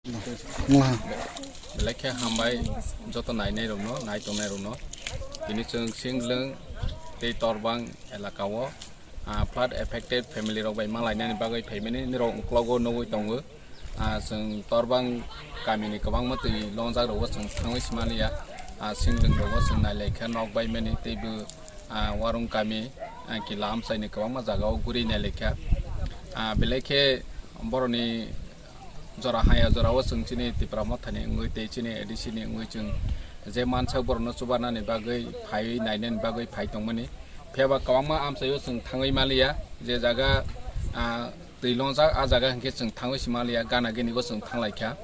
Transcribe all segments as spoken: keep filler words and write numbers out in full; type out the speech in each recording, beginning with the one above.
Wah. Belai khe hambai joto nainai rokno, nai tongnai rokno. Tini chwng Singlwng tei Torbang elaka o, ah, flood affected family rok bai malainani bagwi phaimani nirok uklogo nugwi tongo. Ah, chwng Torbang kamini kwbangma twi longjak rogo chwng thangwi simaliya. Ah, Singlwng rogo chwng nailaikha nok baimani teibo, ah, Warung kami, ah, Kila amchaini kwbangma jagao guri nailaikha. Ah, belai khe boroni jora haya jorao chwng chini Tipra Mothani wngwi tei chini A D C ni wngwi chwng je mansak borokno chubanani bagwi phaiwi nainani bagwi phai tongmani. Phiya ba kwbangma amchaio chwng thangwi maliya, je jaga, ah, twi longjak, ah jaga hinkhe chwng thangwi si maliya, gana gini bo chwng thanglaikha.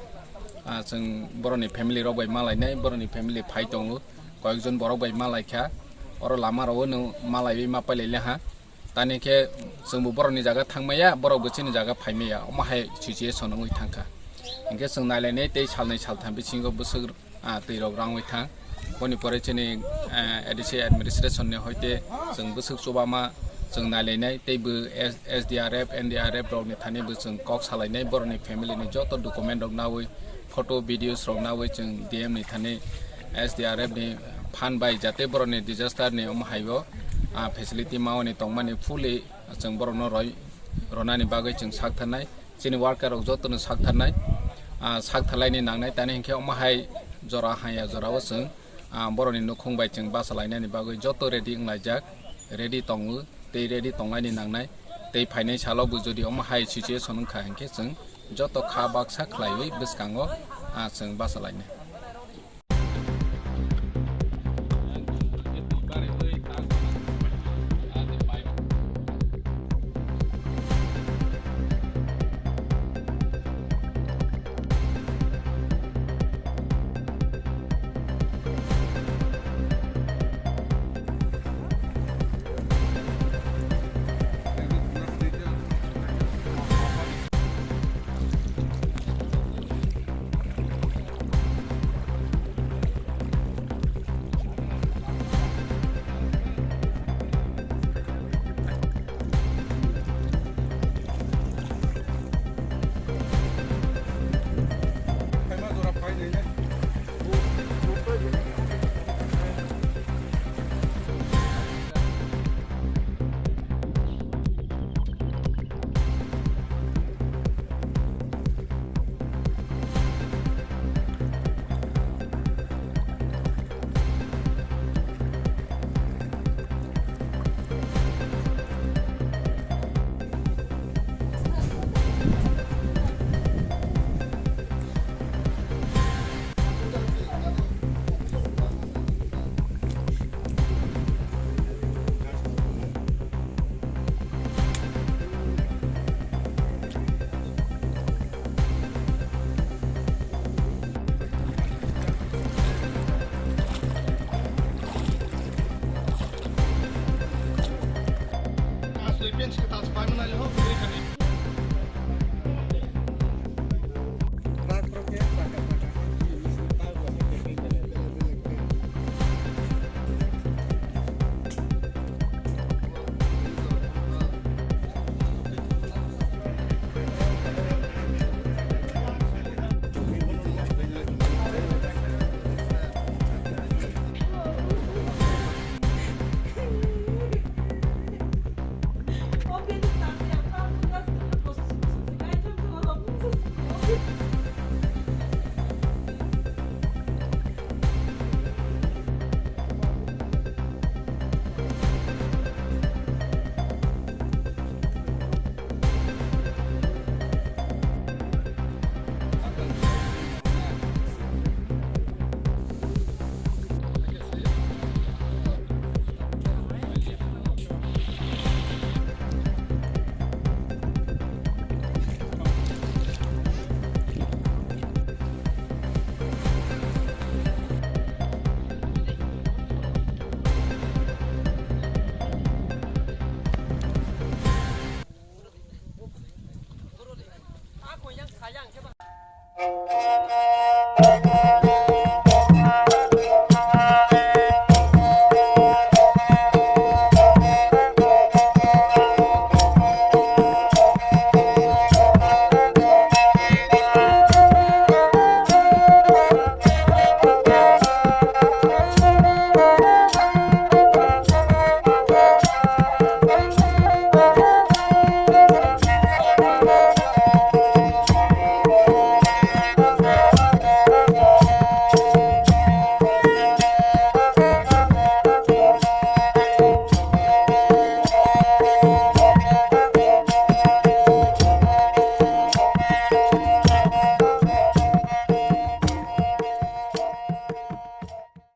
Ah, chwng borokni family rok bai malainai, borokni family phai tongo, koyekjon borok bai malaikha, oro lama rogo nwng malaiwi ma pailailaha. Tani khe chwngbo borokni jaga thangmaya, borokbo chini jaga phaimaya, omo hai situation wngwi thangkha. Hinkhe chwng nailainai tei salnwi saltham bisingo bwswk, ah, twi rok rangwi thang. Boni pore chini, eh, A D C administration ni hoite chwng bwswk chubama chwng nailainai tei bo S-, S D R F, N D R F rok ni thani bo chwng kok salainai, borokni family ni joto document rok nawi, photo, videos rok nawi chwng D M ni thani S D R F ni phan bai jate borokni disaster ni omo hai o, ah, facility mawani tongmani fully chwng borokno roi ronani bagwi chwng sak tharnai, chini worker rok jotono sak tharnai, ah, sak tharlaini nangnai, tani hinkhe omo hai jora haya jorao chwng, ah, borokni nukhung bai chwng basa lainani bagwi joto ready wnglaijak, ready tongo tei ready tonglaini nangnai, tei phainai salo bo jodi omo hai situation wngkha hinkhe chwng joto kha baksa khlaiwi bwskango, ah, chwng basa lainai.